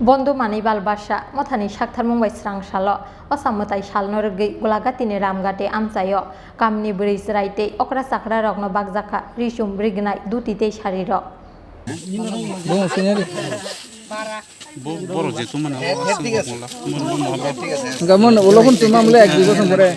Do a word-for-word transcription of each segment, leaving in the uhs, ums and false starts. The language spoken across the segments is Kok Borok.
Bondo manwi balbasa mothani saktharmung bai srang salo, osa mwtai salno rwgwi Gulagati ni Ramgati amchaio kamini bwrwi chwrai tei okra chakra rokno bakjakha risum rignai duti tei sari rok. Bo senior. Bo, borok je tongmani, o aswk bo mola. Mon, mon mola. Hingka mon ulo phun chuma mole ek dui bosong pore.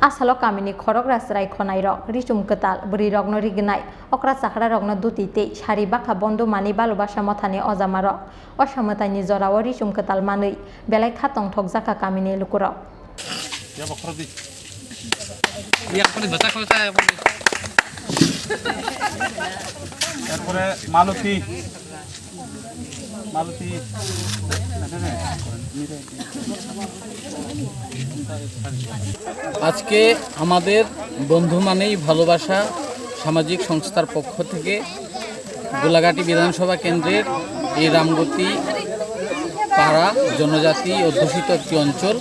A salo kamini khorokra chwrai khonai rok, risum kwtal, bwrwi rokno rignai, okra chakra rokno duti tei sari bakha bondo manwi balbasa mothani ojama rok. Osa mwtaini jorao risum kwtal manwi belai kha tongthokjakha kamini lukurok. এরপরে মালতী, মালতী। আজকে আমাদের বন্ধু মানেই ভালোবাসা সামাজিক সংস্থার পক্ষ থেকে গোলাঘাটি বিধানসভা কেন্দ্রের এই রামগতি পাড়া জনজাতি অধ্যুষিত একটি অঞ্চল।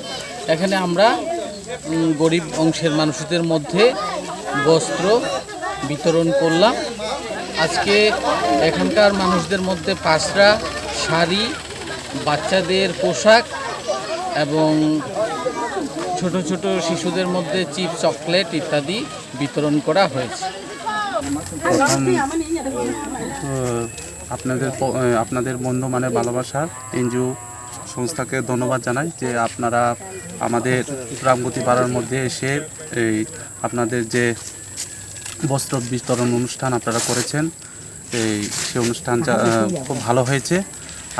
এখানে আমরা, উম, গরিব অংশের মানুষদের মধ্যে বস্ত্র বিতরণ করলাম। আজকে এখানকার মানুষদের মধ্যে পাঁচরা, শাড়ি, বাচ্চাদের পোশাক এবং ছোট ছোট শিশুদের মধ্যে চিপস, চকলেট ইত্যাদি বিতরণ করা হয়েছে। প্রথম, আহ, আপনাদের প-, আহ, আপনাদের বন্ধু মানে ভালোবাসার এনজিও সংস্থাকে ধন্যবাদ জানাই যে আপনারা আমাদের রামগতি পাড়ার মধ্যে এসে এই আপনাদের যে বস্ত্র বিতরণ অনুষ্ঠান আপনারা করেছেন, এই সে অনুষ্ঠান যা-, আহ, খুব ভালো হয়েছে।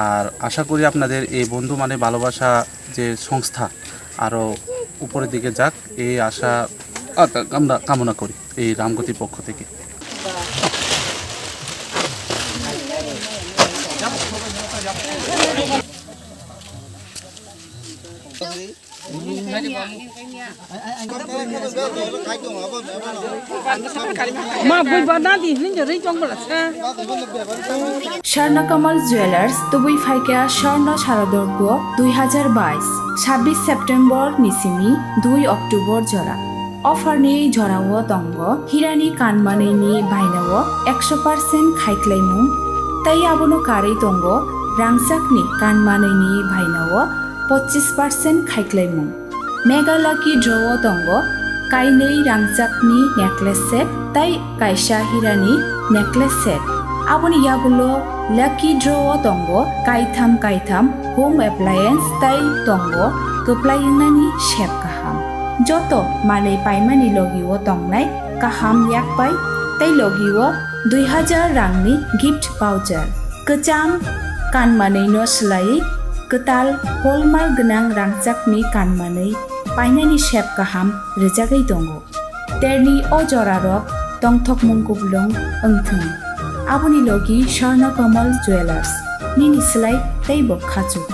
আর আশা করি আপনাদের এই বন্ধু মানে ভালোবাসা যে সংস্থা আরও উপরের দিকে যাক, এই আশা আ-, আমরা কামনা করি এই রামগতির পক্ষ থেকে। Ma bui ba nadi hinjo ri jong bala sa. Swarna Kamal Jewellers tubui phaikha Swarna Sharadorpo dui hazar bais, sabbish September ni simi dui October jora. Offer ni jorao tongo hirani kanmanwi ni bainao ekso percent khaiklaimung, tei abono karwi tongo rangchakni kanmanwi ni bainao pochis percent khaiklaimung. Mega Lucky Draw o tongo kainwi rangchakni necklace set tei kaisa hirani necklace set. Aboni yagulo Lucky Draw o tongo kaitham kaitham home appliance tei tongo kwplai wngnani sep kaham. Joto manwi paimani logi o tongnai kaham yakpai tei logi o dui hazar rangni gift voucher. Kwcham kanmanwi no swlaiwi kwtal hallmark gwnang rangchakni kanmanwi painani sep kaham rwjagwi tongo. Terni o jorarok tongthokmung kuplung wngthwng. Aboni logi Swarna Kamal Jewellers, nini swlai teibo khachuk.